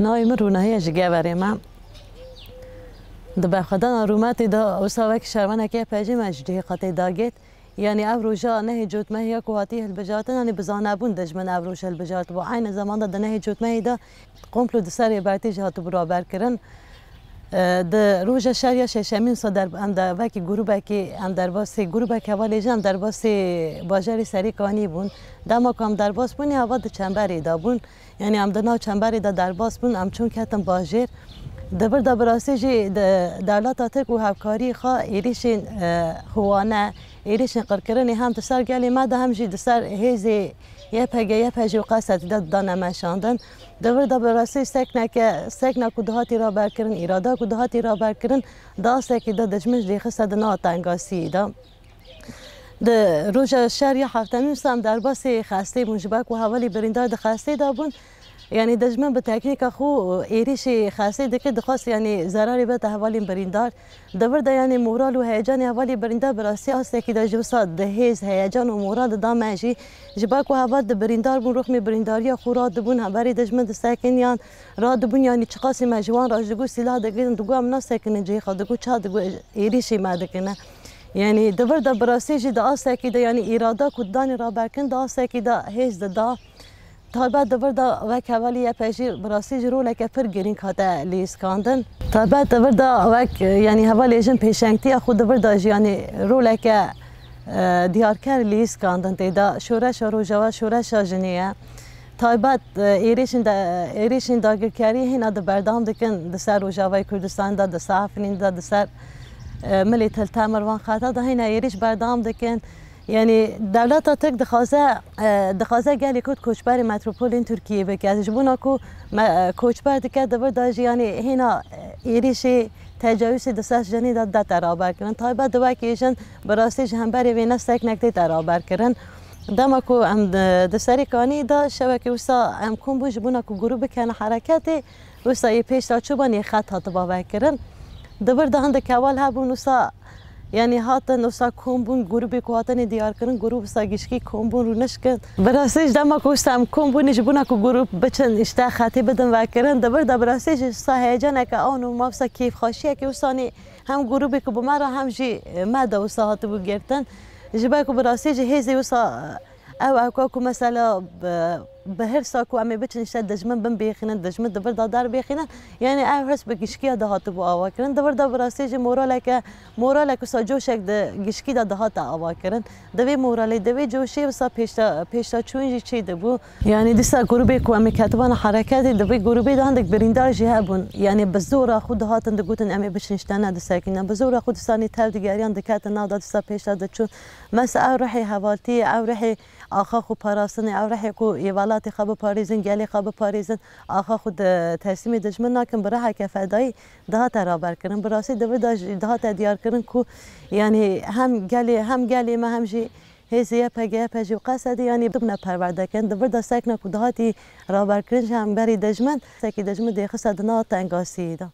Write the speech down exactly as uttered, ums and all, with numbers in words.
Navê min Rûnahî ye, ji Geverê me. Di berxwedana rûmetê de wisa wek şervanekê Y P G me ji cihê xwe tê dagêt. Yanî ev roja nehê cotmehê ya ku hatî hilbijartin, yanî bi zanebûn dijmin ev roj hilbijartibû. Aynî zamanda di nehê cotmehê de komplo di ser Rêbertî jî hatibû raberkirin. E, di roja şer ya şeşemîn sa der-, em de wekî grûbekî, em derbasî grûbek hevalê jî em derbasî bajarê Serîkanî bûn. Dema ku em derbas bûn, heva di çemberê de bûn. Yanî em di nav çemberê de derbas bûn, em çûn ketin bajêr. Di vir de bi rastî jî de-, dewleta Tirk û hevkarî xwe êrîşên, e, xwe wane, êrîşên qirkirinê hem di ser gelê me de hem jî di ser hêzê Y P G, Y P G û Qesedî de didane meşandin. Di vir de bi rastî sekneke, sekna ku dihatî raberkirin, îrada ku dihatî raberkirin, di astekî de dijmin jî dixiste di nav tengasiyê de. Di roja şer ya heftemîn sa em derbasî xestê bûn, ji ber ku hevalî birîndar di xestê de bûn. Yanî dijmin bi teknîka xwe êrîşî xestê dikir, dixwest yanî zerarê bide hevalên birîndar. Di vir de yanî moral û heyecanê hevalê birîndar bi rastî astekî de jî wisa di hêz, heyecan û moral dida me jî. Ji ber ku heval di birîndar bûn, rûxmê birîndariya xwe radibûn, hemberî dijmin disekiniyan, radibûn, yanî çiqasî me ji wan re ji digot sîlah digirin, digot em nasekinin cihê xwe, digot ça, digot êrîşî me dikine. Yanî di vir de bi rastî jî di astekî de, yanî îrada ku didanî raberkin, di astekî de hêz dida. Taybet di vir de wek hevalî Y P G jî bi rastî jî roleke pir girîng hate lîskandin. Taybet di vir de wek, yanî hevalê jin pêşengtiya xwe di vir de jî, yanî roleke, e, diyarker lîskandin tê de. Şoreşa Rojava şoreşa jinê ye. Taybet, e, êrîşên de, êrîşên dagirkeriyê hêna di berdewam dikin di ser Rojavayê Kurdistanê de, di ser Efrînê de, di ser, e, milê Til Temir van xeta de hêna êrîş berdewam dikin. Yanî dewleta Tirk dixwaze, e, dixwaze gelê Kurd koçberê metropolên Tirkiyê bike. Ji bona ku me, e, koçber dike, di vir de jî yanî hêna, e, êrîşê tecawizê di ser jinê de dete raberkirin. Taybet di wekî jin bi rastî ji hemberî vê ne seknek tête raberkirin. Dema ku em di, di Serîkanî de şewekê wisa em kom bûn ji bona ku grûp bikene hereketê, wisa yê pêşdaçûban yê xet hatiba vekirin. Di vir de hindik heval hebûn wisa, yanî hatin wisa kom bûn, grûbê ku hatinê diyar kirin, grûp wisa gişkî kom bûn, rûnişkin. Bi rastî ji dema ku wisa em kom bûnê ji bona ku grûp biçin îşte xetê bidin vekirin. Di vir de bi rastî jî wisa heyecaneke an û ma wisa kêfxweşiyekê wisanî hem grûbê ku bi me re hem jî me de wisa hatibû girtin. Ji ber ku bi rastî jî hêzê wisa ew ewka ku mesela bi, bi hirsa ku em ê biçin îşte dijmin bin bêxînin, dijmin di vir de derbêxînin, yanî ew hirs bi gişkiya dihatibû ava kirin. Di vir de bi rastî jî moraleke, moralek wisa coşek di gişkî de dihate ava kirin. Di vê moralê, di vê coşê wisa pêşda, pêşdaçûyîn jî çêdibû. Yanî dîsa grûbê ku em ê ketibana hereketê, di vê grûbê de hindik birîndar jî hebûn. Yanî bi zora xwe dihatin digotin, em ê biçin îşte ne disekînin. Bi zora xwe dîsanî tev digeriyan diketin nav de dîsa pêşda diçûn. Mesela ew ruhê hevaltiyê, ew ruhê axa xwe parastinê, ew ruhê ku yê welatê xwe biparêzin, gelê xwe biparêzin, axa xwe di teslîmê dijmin nakin, bi ruheke fedayî dihate raberkirin. Bi rastî di vir de jî dihate diyarkirin ku yanî hem gelê, hem gelê me hem jî hêzê Y P G, Y P G û Qesedî yanî dibûne perwerdekirin. Di vir de sekna ku dihatî raberkirin ji hemberî dijmin, sekî dijmin dêxiste di nav tengasiyê de.